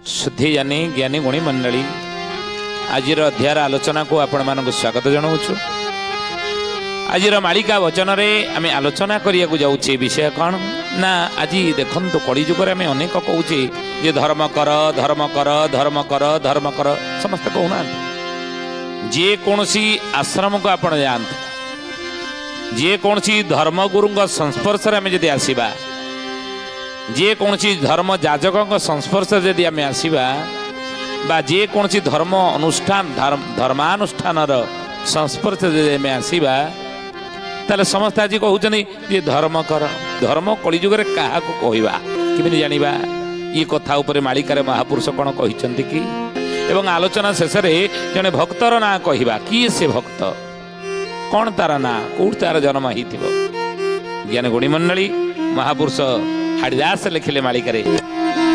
ସୁଧୀଜାନି ଜ୍ଞାନୀ ଗୁଣୀ ମଣ୍ଡଳୀ, ଆଜିର ଅଧ୍ୟାୟର ଆଲୋଚନାକୁ ଆପଣମାନଙ୍କୁ ସ୍ୱାଗତ ଜଣାଉଛୁ। ଆଜିର ମାଳିକା ବଚନରେ ଆମେ ଆଲୋଚନା କରିବାକୁ ଯାଉଛେ ବିଷୟ କ'ଣ ନା, ଆଜି ଦେଖନ୍ତୁ କଳିଯୁଗରେ ଆମେ ଅନେକ କହୁଛେ ଯେ ଧର୍ମ କର, ଧର୍ମ କର, ଧର୍ମ କର, ଧର୍ମ କର, ସମସ୍ତେ କହୁନାହାନ୍ତି? ଯେକୌଣସି ଆଶ୍ରମକୁ ଆପଣ ଯାଆନ୍ତୁ, ଯେକୌଣସି ଧର୍ମଗୁରୁଙ୍କ ସଂସ୍ପର୍ଶରେ ଆମେ ଯଦି ଆସିବା, ଯେକୌଣସି ଧର୍ମ ଯାଜକଙ୍କ ସଂସ୍ପର୍ଶରେ ଯଦି ଆମେ ଆସିବା, ବା ଯେକୌଣସି ଧର୍ମ ଅନୁଷ୍ଠାନ ଧର୍ମାନୁଷ୍ଠାନର ସଂସ୍ପର୍ଶରେ ଯଦି ଆମେ ଆସିବା, ତାହେଲେ ସମସ୍ତେ ଆଜି କହୁଛନ୍ତି ଯେ ଧର୍ମ କର। ଧର୍ମ କଳିଯୁଗରେ କାହାକୁ କହିବା, କେମିତି ଜାଣିବା? ଇଏ କଥା ଉପରେ ମାଳିକାରେ ମହାପୁରୁଷ କ'ଣ କହିଛନ୍ତି କି? ଏବଂ ଆଲୋଚନା ଶେଷରେ ଜଣେ ଭକ୍ତର ନାଁ କହିବା, କିଏ ସେ ଭକ୍ତ, କ'ଣ ତାର ନାଁ, କେଉଁଠି ତାର ଜନ୍ମ ହେଇଥିବ? ଜ୍ଞାନ ଗୁଣୀମଣ୍ଡଳୀ, ମହାପୁରୁଷ ହାଡ଼ିଦାସ ଲେଖିଲେ ମାଳିକାରେ।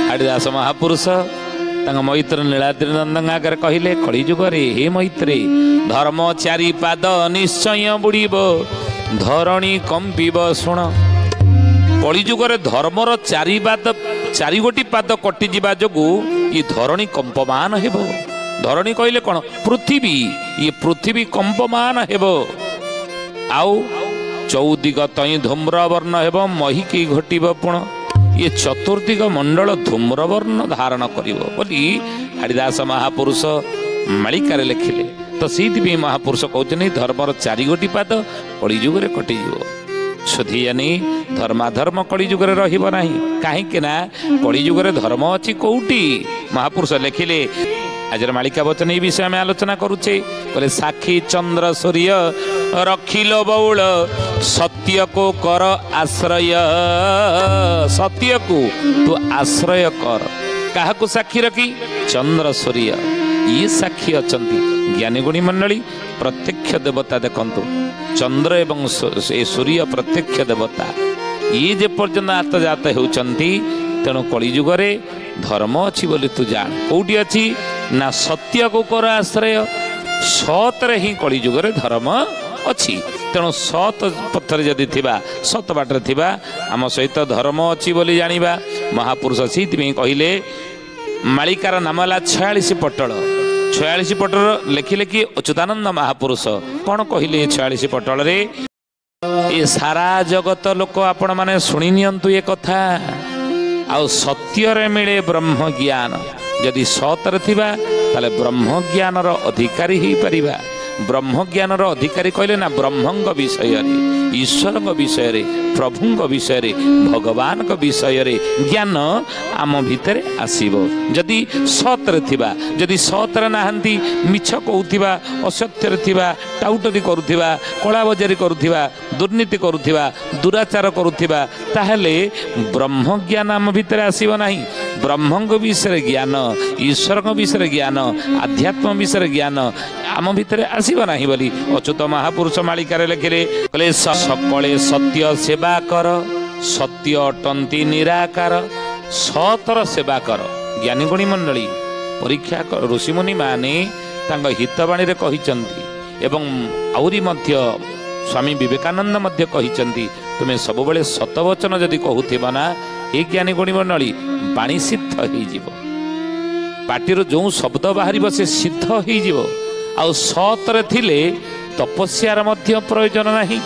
ହାଡ଼ିଦାସ ମହାପୁରୁଷ ତାଙ୍କ ମୈତ୍ର ନୀଳାଦ୍ରି ନନ୍ଦଙ୍କ ଆଗରେ କହିଲେ, କଳିଯୁଗରେ ହେ ମୈତ୍ରୀ, ଧର୍ମ ଚାରିପାଦ ନିଶ୍ଚୟ ବୁଡ଼ିବ, ଧରଣୀ କମ୍ପିବ ଶୁଣ। କଳିଯୁଗରେ ଧର୍ମର ଚାରିପାଦ, ଚାରିଗୋଟି ପାଦ କଟିଯିବା ଯୋଗୁଁ ଇଏ ଧରଣୀ କମ୍ପମାନ ହେବ। ଧରଣୀ କହିଲେ କ'ଣ? ପୃଥିବୀ। ଇଏ ପୃଥିବୀ କମ୍ପମାନ ହେବ, ଆଉ ଚଉଦିଗ ତହିଁ ଧୂମ୍ରବର୍ଣ୍ଣ ହେବ, ମହିକି ଘଟିବ ପୁଣ। ଇଏ ଚତୁର୍ଦିଗ ମଣ୍ଡଳ ଧୂମ୍ରବର୍ଣ୍ଣ ଧାରଣ କରିବ ବୋଲି ହରିଦାସ ମହାପୁରୁଷ ମାଳିକାରେ ଲେଖିଲେ। ତ ସେଇଥିପାଇଁ ମହାପୁରୁଷ କହୁଛନ୍ତି ଧର୍ମର ଚାରିଗୋଟି ପାଦ କଳିଯୁଗରେ କଟିଯିବ। ସୁଧିଆନି, ଧର୍ମାଧର୍ମ କଳିଯୁଗରେ ରହିବ ନାହିଁ। କାହିଁକି ନା କଳିଯୁଗରେ ଧର୍ମ ଅଛି କୋଉଠି? ମହାପୁରୁଷ ଲେଖିଲେ ଆଜିର ମାଳିକା ବଚନ ଏଇ ବିଷୟ ଆମେ ଆଲୋଚନା କରୁଛେ। କହିଲେ ସାକ୍ଷୀ ଚନ୍ଦ୍ର ସୂର୍ଯ୍ୟ ରଖିଲ ବଉଳ, ସତ୍ୟକୁ କର ଆଶ୍ରୟ। ସତ୍ୟକୁ ତୁ ଆଶ୍ରୟ କର। କାହାକୁ ସାକ୍ଷୀ ରଖି? ଚନ୍ଦ୍ର ସୂର୍ଯ୍ୟ ଇଏ ସାକ୍ଷୀ ଅଛନ୍ତି। ଜ୍ଞାନୀ ଗୁଣୀ ମଣ୍ଡଳୀ, ପ୍ରତ୍ୟକ୍ଷ ଦେବତା ଦେଖନ୍ତୁ, ଚନ୍ଦ୍ର ଏବଂ ଏ ସୂର୍ଯ୍ୟ ପ୍ରତ୍ୟକ୍ଷ ଦେବତା। ଇଏ ଯେପର୍ଯ୍ୟନ୍ତ ଆତ୍ମଜାତ ହେଉଛନ୍ତି, ତେଣୁ କଳିଯୁଗରେ ଧର୍ମ ଅଛି ବୋଲି ତୁ ଜାଣ। କୋଉଠି ଅଛି ନା ସତ୍ୟକୁ କର ଆଶ୍ରୟ। ସତରେ ହିଁ କଳିଯୁଗରେ ଧର୍ମ ଅଛି। ତେଣୁ ସତ ପଥରେ ଯଦି ଥିବା, ସତ ବାଟରେ ଥିବା, ଆମ ସହିତ ଧର୍ମ ଅଛି ବୋଲି ଜାଣିବା। ମହାପୁରୁଷ ସେଇଥିପାଇଁ କହିଲେ, ମାଳିକାର ନାମ ହେଲା 46 ପଟଳ। 46 ପଟଳ ଲେଖିଲେ କି? ଅଚ୍ୟୁତାନନ୍ଦ ମହାପୁରୁଷ। କ'ଣ କହିଲେ ଏ 46 ପଟଳରେ? ଏ ସାରା ଜଗତ ଲୋକ ଆପଣମାନେ ଶୁଣି ନିଅନ୍ତୁ ଏ କଥା। ଆଉ ସତ୍ୟରେ ମିଳେ ବ୍ରହ୍ମ ଜ୍ଞାନ। ଯଦି ସତରେ ଥିବା ତାହେଲେ ବ୍ରହ୍ମଜ୍ଞାନର ଅଧିକାରୀ ହେଇପାରିବା। ବ୍ରହ୍ମଜ୍ଞାନର ଅଧିକାରୀ କହିଲେ ନା ବ୍ରହ୍ମଙ୍କ ବିଷୟରେ, ଈଶ୍ୱରଙ୍କ ବିଷୟରେ, ପ୍ରଭୁଙ୍କ ବିଷୟରେ, ଭଗବାନଙ୍କ ବିଷୟରେ ଜ୍ଞାନ ଆମ ଭିତରେ ଆସିବ ଯଦି ସତରେ ଥିବା। ଯଦି ସତରେ ନାହାନ୍ତି, ମିଛ କହୁଥିବା, ଅସତ୍ୟରେ ଥିବା, ଟାଉଟରି କରୁଥିବା, କଳାବଜାରୀ କରୁଥିବା, ଦୁର୍ନୀତି କରୁଥିବା, ଦୁରାଚାର କରୁଥିବା, ତାହେଲେ ବ୍ରହ୍ମଜ୍ଞାନ ଆମ ଭିତରେ ଆସିବ ନାହିଁ। ବ୍ରହ୍ମଙ୍କ ବିଷୟରେ ଜ୍ଞାନ, ଈଶ୍ୱରଙ୍କ ବିଷୟରେ ଜ୍ଞାନ, ଆଧ୍ୟାତ୍ମ ବିଷୟରେ ଜ୍ଞାନ ଆମ ଭିତରେ ଆସିବ ନାହିଁ ବୋଲି ଅଚ୍ୟୁତ ମହାପୁରୁଷ ମାଳିକାରେ ଲେଖିଲେ। କହିଲେ ସକଳେ ସତ୍ୟ ସେବା କର, ସତ୍ୟ ଅଟନ୍ତି ନିରାକାର, ସତର ସେବା କର। ଜ୍ଞାନୀଗୁଣୀ ମଣ୍ଡଳୀ, ପରୀକ୍ଷା ଋଷିମୁନି ମାନେ ତାଙ୍କ ହିତବାଣୀରେ କହିଛନ୍ତି, ଏବଂ ଆହୁରି ମଧ୍ୟ ସ୍ୱାମୀ ବିବେକାନନ୍ଦ ମଧ୍ୟ କହିଛନ୍ତି, ତୁମେ ସବୁବେଳେ ସତବଚନ ଯଦି କହୁଥିବ ନା, ଏ ଜ୍ଞାନୀ ଗୁଣୀ ମଣ୍ଡଳୀ, ବାଣୀ ସିଦ୍ଧ ହେଇଯିବ। ପାଟିରୁ ଯେଉଁ ଶବ୍ଦ ବାହାରିବ ସେ ସିଦ୍ଧ ହେଇଯିବ। ଆଉ ସତରେ ଥିଲେ ତପସ୍ୟାର ମଧ୍ୟ ପ୍ରୟୋଜନ ନାହିଁ,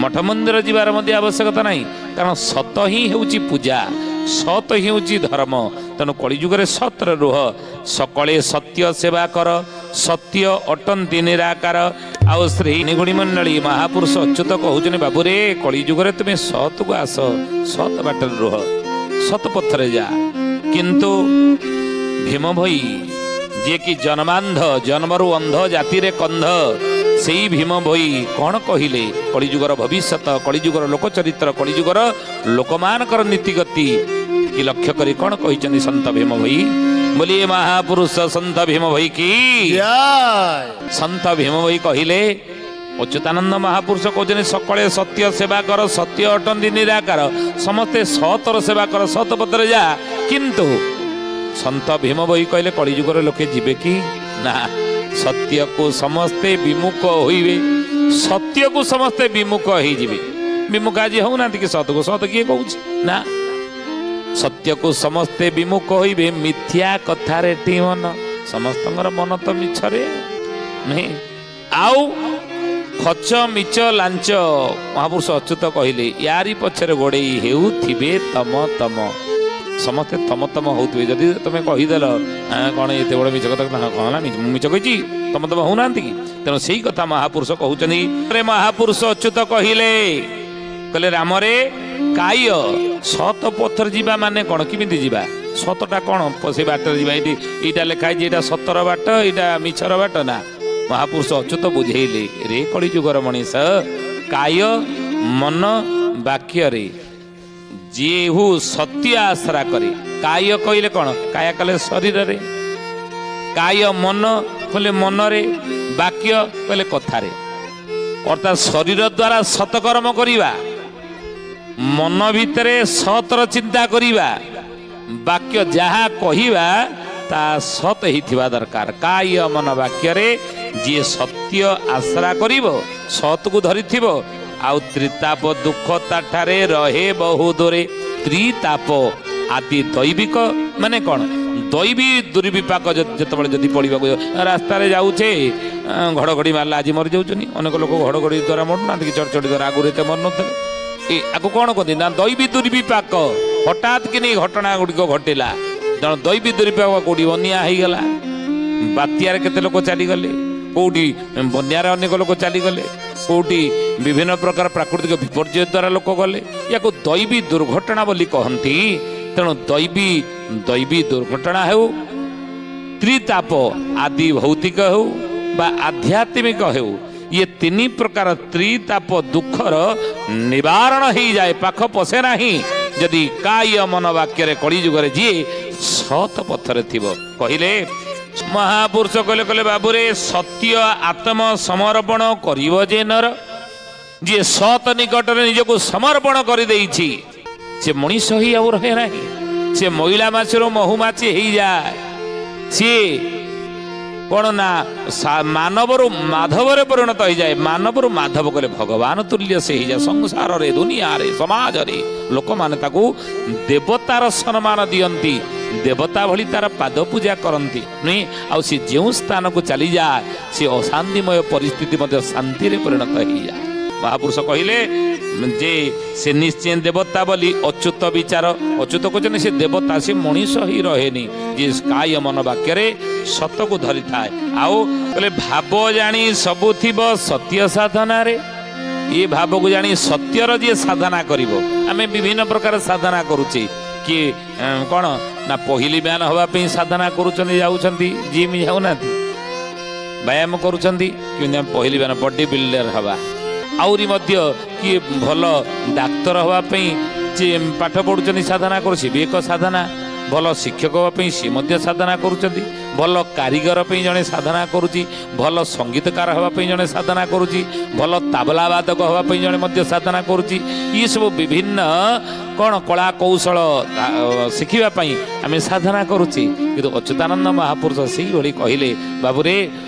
ମଠ ମନ୍ଦିର ଯିବାର ମଧ୍ୟ ଆବଶ୍ୟକତା ନାହିଁ, କାରଣ ସତ ହିଁ ହେଉଛି ପୂଜା, ସତ ହିଁ ହେଉଛି ଧର୍ମ। ତେଣୁ କଳିଯୁଗରେ ସତରେ ରୁହ, ସକଳେ ସତ୍ୟ ସେବା କର, ସତ୍ୟ ଅଟନ୍ତି ନିରାକାର। ଆଉ ଶ୍ରୀ ନିଗୁଣୀ ମଣ୍ଡଳୀ, ମହାପୁରୁଷ ଅଚ୍ୟୁତ କହୁଛନ୍ତି, ବାବୁରେ କଳିଯୁଗରେ ତୁମେ ସତକୁ ଆସ, ସତ ବାଟରେ ରୁହ, ସତ ପଥରେ ଯା। କିନ୍ତୁ ଭୀମ ଭୋଇ, ଯିଏକି ଜନ୍ମାନ୍ଧ, ଜନ୍ମରୁ ଅନ୍ଧ, ଜାତିରେ କନ୍ଧ, ସେଇ ଭୀମ ଭୋଇ କ'ଣ କହିଲେ? କଳିଯୁଗର ଭବିଷ୍ୟତ, କଳିଯୁଗର ଲୋକଚରିତ୍ର, କଳିଯୁଗର ଲୋକମାନଙ୍କର ନୀତିଗତି କି ଲକ୍ଷ୍ୟ କରି କ'ଣ କହିଛନ୍ତି ସନ୍ତ ଭୀମ ଭୋଇ? ବୋଲି ମହାପୁରୁଷ ସନ୍ତ ଭୀମ ଭୋଇ କି। ସନ୍ତ ଭୀମ ଭୋଇ କହିଲେ, ଅଚ୍ୟୁତାନନ୍ଦ ମହାପୁରୁଷ କହୁଛନ୍ତି ସକଳେ ସତ୍ୟ ସେବା କର, ସତ୍ୟ ଅଟନ୍ତି ନିରାକାର, ସମସ୍ତେ ସତର ସେବା କର, ସତ ପଥରେ ଯା। କିନ୍ତୁ ସନ୍ତ ଭୀମ ଭୋଇ କହିଲେ କଳିଯୁଗର ଲୋକେ ଯିବେ କି ନା? ସତ୍ୟକୁ ସମସ୍ତେ ବିମୁଖ ହୋଇବେ, ସତ୍ୟକୁ ସମସ୍ତେ ବିମୁଖ ହେଇଯିବେ। ବିମୁଖ ଆଜି ହଉନାହାନ୍ତି କି? ସତକୁ ସତ କିଏ କହୁଛି ନା? ସତ୍ୟକୁ ସମସ୍ତେ ବିମୁଖ ହୋଇବେ, ମିଥ୍ୟା କଥାରେ ଟି ମନ। ସମସ୍ତଙ୍କର ମନ ତ ମିଛରେ ନୁହେଁ। ଆଉ ଖଚ ମିଚ ଲାଞ୍ଚ, ମହାପୁରୁଷ ଅଚ୍ୟୁତ କହିଲେ ୟାରି ପଛରେ ଗୋଡ଼େଇ ହେଉଥିବେ ତମ ତମ। ସମସ୍ତେ ତମ ତମ ହଉଥିବେ। ଯଦି ତମେ କହିଦେଲ କ'ଣ ଏତେ ବଡ଼ ମିଛ କଥା, କଣ ହେଲା ମୁଁ ମିଛ କହିଛି, ତମ ତମ ହଉନାହାନ୍ତି କି? ତେଣୁ ସେଇ କଥା ମହାପୁରୁଷ କହୁଛନ୍ତି। ମହାପୁରୁଷ ଅଚ୍ୟୁତ କହିଲେ, କହିଲେ ରାମରେ କାୟ ସତ ପଥରେ ଯିବା ମାନେ କ'ଣ? କେମିତି ଯିବା? ସତଟା କ'ଣ? ସେ ବାଟରେ ଯିବା। ଏଇଠି ଏଇଟା ଲେଖା ହେଇଛି, ଏଇଟା ସତର ବାଟ, ଏଇଟା ମିଛର ବାଟ ନା? ମହାପୁରୁଷ ଅଚ୍ୟୁତ ବୁଝେଇଲେ, ରେ କଳିଯୁଗର ମଣିଷ, କାୟ ମନ ବାକ୍ୟରେ ଯେହୁ ସତ୍ୟ ଆଶ୍ରା କରେ। କାୟ କହିଲେ କ'ଣ? କାୟ କଲେ ଶରୀରରେ, କାୟ ମନ କହିଲେ ମନରେ, ବାକ୍ୟ କହିଲେ କଥାରେ। ଅର୍ଥାତ୍ ଶରୀର ଦ୍ୱାରା ସତକର୍ମ କରିବା, ମନ ଭିତରେ ସତର ଚିନ୍ତା କରିବା, ବାକ୍ୟ ଯାହା କହିବା ତା ସତ ହେଇଥିବା ଦରକାର। କାୟ ମନ ବାକ୍ୟରେ ଯିଏ ସତ୍ୟ ଆଶ୍ରା କରିବ, ସତକୁ ଧରିଥିବ, ଆଉ ତ୍ରିତାପ ଦୁଃଖ ତାଠାରେ ରହେ ବହୁ ଦୂରେ। ତ୍ରିତାପ ଆଦି ଦୈବିକ ମାନେ କ'ଣ? ଦୈବୀ ଦୁର୍ବିପାକ ଯେତେବେଳେ ଯଦି ପଡ଼ିବାକୁ, ରାସ୍ତାରେ ଯାଉଛେ ଘଡ଼ଘଡ଼ି ମାରିଲା, ଆଜି ମରିଯାଉଛନ୍ତି ଅନେକ ଲୋକ। ଘଡ଼ଘଡ଼ି ଦ୍ୱାରା ମରୁନାହାନ୍ତି କି ଚଡ଼ଚଡ଼ି ଦ୍ୱାରା? ଆଗରୁ ଏତେ ମରୁନଥିଲେ। ଏ ଆକୁ କ'ଣ କହନ୍ତି ନା ଦୈବୀ ଦୁର୍ବିପାକ। ହଠାତ୍ କିନି ଘଟଣା ଗୁଡ଼ିକ ଘଟିଲା। ତେଣୁ ଦୈବୀ ଦୁର୍ବିପାକ, କେଉଁଠି ବନ୍ୟା ହେଇଗଲା, ବାତ୍ୟାରେ କେତେ ଲୋକ ଚାଲିଗଲେ, କେଉଁଠି ବନ୍ୟାରେ ଅନେକ ଲୋକ ଚାଲିଗଲେ, କେଉଁଠି ବିଭିନ୍ନ ପ୍ରକାର ପ୍ରାକୃତିକ ବିପର୍ଯ୍ୟୟ ଦ୍ୱାରା ଲୋକ ଗଲେ, ୟାକୁ ଦୈବୀ ଦୁର୍ଘଟଣା ବୋଲି କହନ୍ତି। ତେଣୁ ଦୈବୀ ଦୁର୍ଘଟଣା ହେଉ, ତ୍ରିତାପ ଆଦି ଭୌତିକ ହେଉ ବା ଆଧ୍ୟାତ୍ମିକ ହେଉ, ଇଏ ତିନି ପ୍ରକାର ତ୍ରିତାପ ଦୁଃଖର ନିବାରଣ ହେଇଯାଏ, ପାଖ ପଶେ ନାହିଁ ଯଦି କାୟ ମନ ବାକ୍ୟରେ କଳିଯୁଗରେ ଯିଏ ସତ ପଥରେ ଥିବ। କହିଲେ ମହାପୁରୁଷ କହିଲେ, କହିଲେ ବାବୁରେ, ସତ୍ୟ ଆତ୍ମ ସମର୍ପଣ କରିବ ଯେ ନର, ଯିଏ ସତ ନିକଟରେ ନିଜକୁ ସମର୍ପଣ କରିଦେଇଛି, ସେ ମଣିଷ ହେଇ ଆଉ ରହେ ନାହିଁ। ସେ ମଇଳା ମାଛରୁ ମହୁମାଛି ହେଇଯାଏ। ସିଏ କ'ଣ ନା ମାନବରୁ ମାଧବରେ ପରିଣତ ହେଇଯାଏ। ମାନବରୁ ମାଧବ କଲେ ଭଗବାନ ତୁଲ୍ୟ ସେ ହେଇଯାଏ। ସଂସାରରେ, ଦୁନିଆରେ, ସମାଜରେ ଲୋକମାନେ ତାକୁ ଦେବତାର ସମ୍ମାନ ଦିଅନ୍ତି, ଦେବତା ଭଳି ତାର ପାଦ ପୂଜା କରନ୍ତି ନୁହେଁ? ଆଉ ସେ ଯେଉଁ ସ୍ଥାନକୁ ଚାଲିଯାଏ, ସେ ଅଶାନ୍ତିମୟ ପରିସ୍ଥିତି ମଧ୍ୟ ଶାନ୍ତିରେ ପରିଣତ ହେଇଯାଏ। ମହାପୁରୁଷ କହିଲେ ଯେ ସେ ନିଶ୍ଚୟ ଦେବତା ବୋଲି ଅଚ୍ୟୁତ ବିଚାର। ଅଚ୍ୟୁତ କହୁଛନ୍ତି ସେ ଦେବତା, ସେ ମଣିଷ ହିଁ ରହେନି ଯିଏ କାୟ ମନ ବାକ୍ୟରେ ସତକୁ ଧରିଥାଏ। ଆଉ କହିଲେ ଭାବ ଜାଣି ସବୁ ଥିବ ସତ୍ୟ ସାଧନାରେ। ଏ ଭାବକୁ ଜାଣି ସତ୍ୟର ଯିଏ ସାଧନା କରିବ। ଆମେ ବିଭିନ୍ନ ପ୍ରକାର ସାଧନା କରୁଛେ। କିଏ କ'ଣ ନା ପହିଲି ମ୍ୟାନ୍ ହେବା ପାଇଁ ସାଧନା କରୁଛନ୍ତି, ଯାଉଛନ୍ତି ଜିମ୍, ଯାଉନାହାନ୍ତି, ବ୍ୟାୟାମ କରୁଛନ୍ତି, କେମିତି ଆମେ ପହିଲି ମ୍ୟାନ୍ ବଡି ବିଲ୍ଡର ହେବା। ଆହୁରି ମଧ୍ୟ କିଏ ଭଲ ଡାକ୍ତର ହେବା ପାଇଁ ଯିଏ ପାଠ ପଢ଼ୁଛନ୍ତି, ସାଧନା କରୁଛି, ବି ଏକ ସାଧନା। ଭଲ ଶିକ୍ଷକ ହେବା ପାଇଁ ସିଏ ମଧ୍ୟ ସାଧନା କରୁଛନ୍ତି। ଭଲ କାରିଗର ପାଇଁ ଜଣେ ସାଧନା କରୁଛି। ଭଲ ସଙ୍ଗୀତକାର ହେବା ପାଇଁ ଜଣେ ସାଧନା କରୁଛି। ଭଲ ତାବଲା ବାଦକ ହେବା ପାଇଁ ଜଣେ ମଧ୍ୟ ସାଧନା କରୁଛି। ଏସବୁ ବିଭିନ୍ନ କ'ଣ କଳା କୌଶଳ ଶିଖିବା ପାଇଁ ଆମେ ସାଧନା କରୁଛେ। କିନ୍ତୁ ଅଚ୍ୟୁତାନନ୍ଦ ମହାପୁରୁଷ ସେଇଭଳି କହିଲେ, ବାବୁରେ,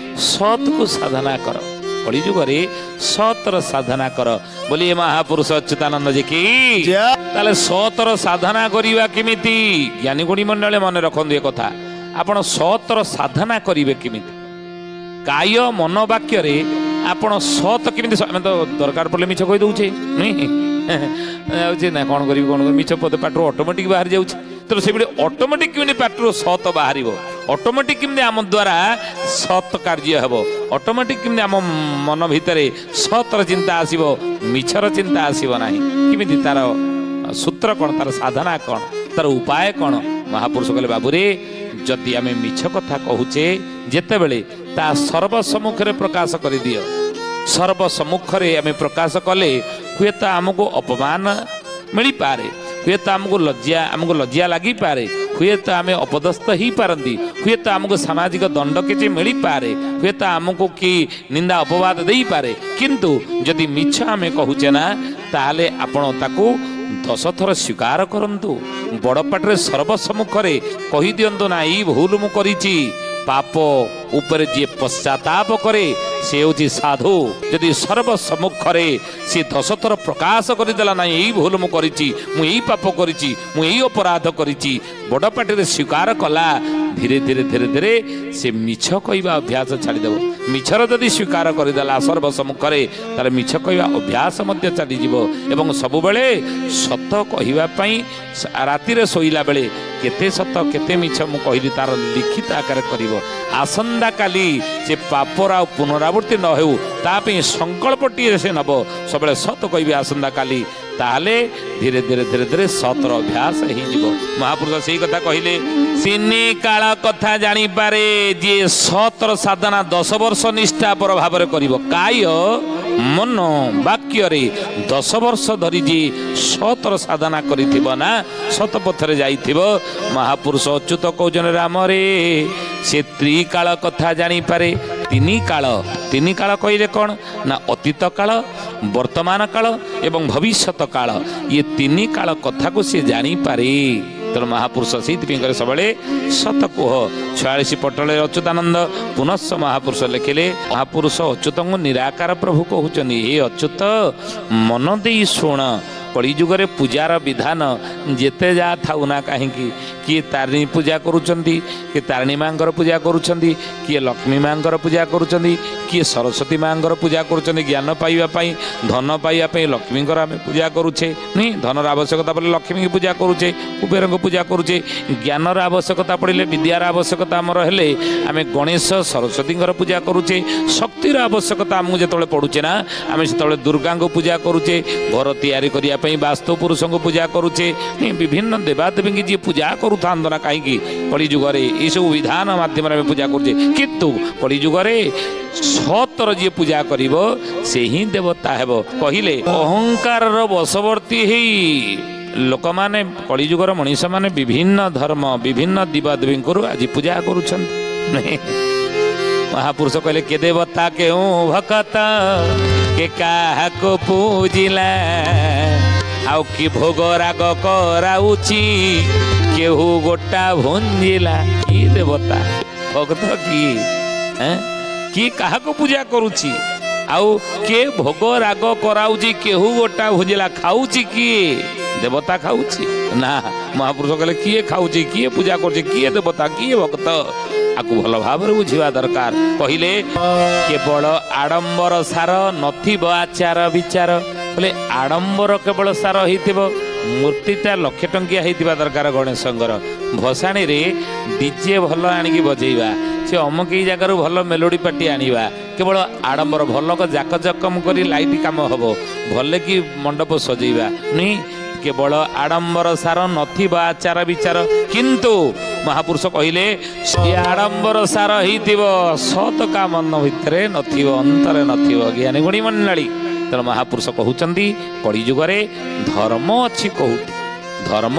ସତକୁ ସାଧନା କର, କଳିଯୁଗରେ ସତର ସାଧନା କର ବୋଲି ଏ ମହାପୁରୁଷ ଅଚ୍ୟୁତାନନ୍ଦ ଯେ କି। ତାହେଲେ ସତର ସାଧନା କରିବା କେମିତି? ଜ୍ଞାନୀ ଗୁଣୀ ମଣ୍ଡଳୀ ମନେ ରଖନ୍ତୁ ଏ କଥା। ଆପଣ ସତର ସାଧନା କରିବେ କେମିତି? କାୟ ମନ ବାକ୍ୟରେ ଆପଣ ସତ କେମିତି? ଆମେ ତ ଦରକାର ପଡ଼ିଲେ ମିଛ କହିଦେଉଛେ ନୁହେଁ? ଯାଉଛି ନା କ'ଣ କରିବି କ'ଣ କରିବି, ମିଛ ପଦ ପାଟିରୁ ଅଟୋମେଟିକ୍ ବାହାରି ଯାଉଛି। ତେଣୁ ସେଇଭଳି ଅଟୋମେଟିକ୍ କେମିତି ପାଟିରୁ ସତ ବାହାରିବ, ଅଟୋମେଟିକ୍ କେମିତି ଆମ ଦ୍ୱାରା ସତ କାର୍ଯ୍ୟ ହେବ, ଅଟୋମେଟିକ୍ କେମିତି ଆମ ମନ ଭିତରେ ସତର ଚିନ୍ତା ଆସିବ, ମିଛର ଚିନ୍ତା ଆସିବ ନାହିଁ, କେମିତି? ତାର ସୂତ୍ର କ'ଣ? ତାର ସାଧନା କ'ଣ? ତାର ଉପାୟ କ'ଣ? ମହାପୁରୁଷ କହିଲେ, ବାବୁରେ, ଯଦି ଆମେ ମିଛ କଥା କହୁଛେ ଯେତେବେଳେ, ତା ସର୍ବସମ୍ମୁଖରେ ପ୍ରକାଶ କରିଦିଅ। ସର୍ବସମ୍ମୁଖରେ ଆମେ ପ୍ରକାଶ କଲେ ହୁଏତ ଆମକୁ ଅପମାନ ମିଳିପାରେ, ହୁଏତ ଆମକୁ ଲଜ୍ଜା ଲାଗିପାରେ, ହୁଏତ ଆମେ ଅପଦସ୍ଥ ହେଇପାରନ୍ତି, ହୁଏତ ଆମକୁ ସାମାଜିକ ଦଣ୍ଡ କିଛି ମିଳିପାରେ, ହୁଏତ ଆମକୁ କି ନିନ୍ଦା ଅପବାଦ ଦେଇପାରେ। କିନ୍ତୁ ଯଦି ମିଛ ଆମେ କହୁଛେ ନା, ତାହେଲେ ଆପଣ ତାକୁ 10 ଥର ସ୍ୱୀକାର କରନ୍ତୁ। ବଡ଼ ପାଟିରେ ସର୍ବସମ୍ମୁଖରେ କହିଦିଅନ୍ତୁ, ନା ଏଇ ଭୁଲ ମୁଁ କରିଛି। ପାପ ଉପରେ ଯିଏ ପଶ୍ଚାତାପ କରେ, ସେ ହେଉଛି ସାଧୁ। ଯଦି ସର୍ବସମ୍ମୁଖରେ ସେ 10 ଥର ପ୍ରକାଶ କରିଦେଲା, ନାହିଁ ଏଇ ଭୁଲ ମୁଁ କରିଛି, ମୁଁ ଏଇ ପାପ କରିଛି, ମୁଁ ଏଇ ଅପରାଧ କରିଛି, ବଡ଼ ପାଟିରେ ସ୍ୱୀକାର କଲା, ଧୀରେ ଧୀରେ ଧୀରେ ଧୀରେ ସେ ମିଛ କହିବା ଅଭ୍ୟାସ ଛାଡ଼ିଦେବ। ମିଛର ଯଦି ସ୍ୱୀକାର କରିଦେଲା ସର୍ବସମ୍ମୁଖରେ, ତାହେଲେ ମିଛ କହିବା ଅଭ୍ୟାସ ମଧ୍ୟ ଚାଲିଯିବ। ଏବଂ ସବୁବେଳେ ସତ କହିବା ପାଇଁ ରାତିରେ ଶୋଇଲା ବେଳେ କେତେ ସତ କେତେ ମିଛ ମୁଁ କହିଲି ତାର ଲିଖିତ ଆକାରରେ କରିବ। ଆସନ୍ତାକାଲି ସେ ପାପର ଆଉ ପୁନରାବୃତ୍ତି ନ ହେଉ ତା ପାଇଁ ସଂକଳ୍ପଟିଏ ସେ ନେବ, ସବୁବେଳେ ସତ କହିବି ଆସନ୍ତାକାଲି, ତାହେଲେ ଧୀରେ ଧୀରେ ଧୀରେ ଧୀରେ ସତର ଅଭ୍ୟାସ ହେଇଯିବ। ମହାପୁରୁଷ ସେଇ କଥା କହିଲେ, ତିନି କାଳ କଥା ଜାଣିପାରେ ଯିଏ ସତର ସାଧନା 10 ବର୍ଷ ନିଷ୍ଠାପର ଭାବରେ କରିବ। କାୟ ମନ ବାକ୍ୟରେ 10 ବର୍ଷ ଧରି ଯିଏ ସତର ସାଧନା କରିଥିବ ନା, ସତ ପଥରେ ଯାଇଥିବ, ମହାପୁରୁଷ ଅଚ୍ୟୁତ କହୁଛନ୍ତି ରାମରେ ସେ ତ୍ରିକାଳ କଥା ଜାଣିପାରେ। ତିନି କାଳ, ତିନି କାଳ କହିଲେ କ'ଣ ନା ଅତୀତ କାଳ, ବର୍ତ୍ତମାନ କାଳ ଏବଂ ଭବିଷ୍ୟତ କାଳ, ଇଏ ତିନି କାଳ କଥାକୁ ସେ ଜାଣିପାରେ। ତେଣୁ ମହାପୁରୁଷ ସେଇଥିପାଇଁ କରେ ସବୁବେଳେ ସତ କୁହ। 46 ପଟଳରେ ଅଚ୍ୟୁତାନନ୍ଦ ପୁନଶ୍ଚ ମହାପୁରୁଷ ଲେଖିଲେ, ମହାପୁରୁଷ ଅଚ୍ୟୁତଙ୍କୁ ନିରାକାର ପ୍ରଭୁ କହୁଛନ୍ତି, ହେ ଅଚ୍ୟୁତ ମନ ଦେଇ ଶୁଣ, କଳିଯୁଗରେ ପୂଜାର ବିଧାନ ଯେତେ ଯାହା ଥାଉ ନା କାହିଁକି, କିଏ ତାରିଣୀ ପୂଜା କରୁଛନ୍ତି, କିଏ ତାରିଣୀ ମାଙ୍କର ପୂଜା କରୁଛନ୍ତି, କିଏ ଲକ୍ଷ୍ମୀ ମାଙ୍କର ପୂଜା କରୁଛନ୍ତି, କିଏ ସରସ୍ୱତୀ ମାଙ୍କର ପୂଜା କରୁଛନ୍ତି। ଜ୍ଞାନ ପାଇବା ପାଇଁ, ଧନ ପାଇବା ପାଇଁ ଲକ୍ଷ୍ମୀଙ୍କର ଆମେ ପୂଜା କରୁଛେ, ନୁହେଁ? ଧନର ଆବଶ୍ୟକତା ପଡ଼ିଲେ ଲକ୍ଷ୍ମୀଙ୍କୁ ପୂଜା କରୁଛେ, କୁବେରଙ୍କୁ ପୂଜା କରୁଛେ। ଜ୍ଞାନର ଆବଶ୍ୟକତା ପଡ଼ିଲେ, ବିଦ୍ୟାର ଆବଶ୍ୟକତା ଆମର ହେଲେ ଆମେ ଗଣେଶ ସରସ୍ୱତୀଙ୍କର ପୂଜା କରୁଛେ। ଶକ୍ତିର ଆବଶ୍ୟକତା ଆମକୁ ଯେତେବେଳେ ପଡ଼ୁଛେ ନା, ଆମେ ସେତେବେଳେ ଦୁର୍ଗାଙ୍କୁ ପୂଜା କରୁଛେ। ଘର ତିଆରି କରିବା ପାଇଁ ବାସ୍ତୁ ପୁରୁଷଙ୍କୁ ପୂଜା କରୁଛେ। ବିଭିନ୍ନ ଦେବାଦେବୀଙ୍କୁ ଯିଏ ପୂଜା କରୁଥାନ୍ତୁ ନା କାହିଁକି, କଳିଯୁଗରେ ଏସବୁ ବିଧାନ ମାଧ୍ୟମରେ ଆମେ ପୂଜା କରୁଛେ। କିନ୍ତୁ କଳିଯୁଗରେ ସତର ଯିଏ ପୂଜା କରିବ ସେ ହିଁ ଦେବତା ହେବ। କହିଲେ ଅହଙ୍କାରର ବଶବର୍ତ୍ତୀ ହେଇ ଲୋକମାନେ, କଳିଯୁଗର ମଣିଷମାନେ ବିଭିନ୍ନ ଧର୍ମ ବିଭିନ୍ନ ଦେବାଦେବୀଙ୍କର ଆଜି ପୂଜା କରୁଛନ୍ତି। ମହାପୁରୁଷ କହିଲେ, କେ ଦେବତା କେଉଁ ଭକତ କେ କାହାକୁ ପୂଜିଲା, ଆଉ କି ଭୋଗ ରାଗ କରାଉଛି କେହୁ ଗୋଟା ଭୁଞ୍ଜିଲା। କି ଦେବତା ଭକ୍ତ କିଏ, କିଏ କାହାକୁ ପୂଜା କରୁଛି, ଆଉ କିଏ ଭୋଗ ରାଗ କରାଉଛି କେହୁ ଗୋଟା ଭୁଞ୍ଜିଲା, ଖାଉଛି କିଏ? ଦେବତା ଖାଉଛି ନା? ମହାପୁରୁଷ କହିଲେ କିଏ ଖାଉଛି, କିଏ ପୂଜା କରୁଛି, କିଏ ଦେବତା, କିଏ ଭକ୍ତ, ଆକୁ ଭଲ ଭାବରେ ବୁଝିବା ଦରକାର। କହିଲେ କେବଳ ଆଡ଼ମ୍ବର ସାର ନଥିବ ଆଚାର ବିଚାର। ବୋଲେ ଆଡ଼ମ୍ବର କେବଳ ସାର ହେଇଥିବ, ମୂର୍ତ୍ତିଟା ଲକ୍ଷେ ଟଙ୍କିଆ ହେଇଥିବା ଦରକାର ଗଣେଶଙ୍କର। ଭସାଣିରେ ଡିଜେ ଭଲ ଆଣିକି ବଜେଇବା, ସେ ଅମକେଇ ଜାଗାରୁ ଭଲ ମେଲୋଡ଼ି ପାର୍ଟି ଆଣିବା, କେବଳ ଆଡ଼ମ୍ବର ଭଲ ଜାକଜକମ କରି ଲାଇଟ୍ କାମ ହବ, ଭଲ କି ମଣ୍ଡପ ସଜେଇବା ନୁହେଁ, କେବଳ ଆଡ଼ମ୍ବର ସାର ନଥିବ ଆଚାର ବିଚାର। କିନ୍ତୁ ମହାପୁରୁଷ କହିଲେ ସିଏ ଆଡ଼ମ୍ବର ସାର ହେଇଥିବ, ସତ କାମ ଭିତରେ ନଥିବ, ଅନ୍ତରେ ନଥିବ। ଜ୍ଞାନୀ ଗୁଣୀ ମଣ୍ଡଳୀ, ତେଣୁ ମହାପୁରୁଷ କହୁଛନ୍ତି କଳିଯୁଗରେ ଧର୍ମ ଅଛି କୋଉଠି? ଧର୍ମ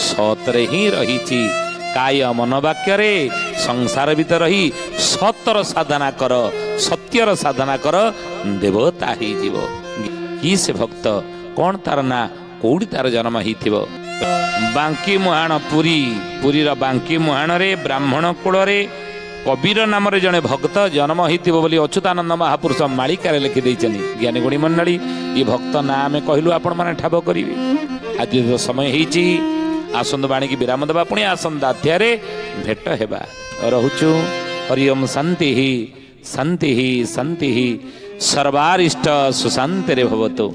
ସତରେ ହିଁ ରହିଛି। କାୟ ମନ ବାକ୍ୟରେ ସଂସାର ଭିତରେ ରହି ସତର ସାଧନା କର, ସତ୍ୟର ସାଧନା କର, ଦେବତା ହେଇଯିବ। କି ସେ ଭକ୍ତ, କ'ଣ ତାର ନାଁ, କୋଉଠି ତାର ଜନ୍ମ ହେଇଥିବ? ବାଙ୍କି ମୁହାଣ ପୁରୀ, ପୁରୀର ବାଙ୍କି ମୁହାଣରେ ବ୍ରାହ୍ମଣ କୂଳରେ କବୀର ନାମରେ ଜଣେ ଭକ୍ତ ଜନ୍ମ ହେଇଥିବ ବୋଲି ଅଚ୍ୟୁତାନନ୍ଦ ମହାପୁରୁଷ ମାଳିକାରେ ଲେଖିଦେଇଛନ୍ତି। ଜ୍ଞାନୀ ଗୁଣୀ ମଣ୍ଡଳୀ, ଏ ଭକ୍ତ ନାଁ ଆମେ କହିଲୁ, ଆପଣମାନେ ଠାବ କରିବେ। ଆଜି ସମୟ ହେଇଛି, ଆସନ୍ତୁ ବାଣିକି ବିରାମ ଦେବା, ପୁଣି ଆସନ୍ତା ଅଧ୍ୟାୟରେ ଭେଟ ହେବା। ରହୁଛୁ। ହରି ଓମ୍। ଶାନ୍ତି ଶାନ୍ତି ଶାନ୍ତି, ସର୍ବାରିଷ୍ଟ ସୁଶାନ୍ତିରେ ଭବତୁ।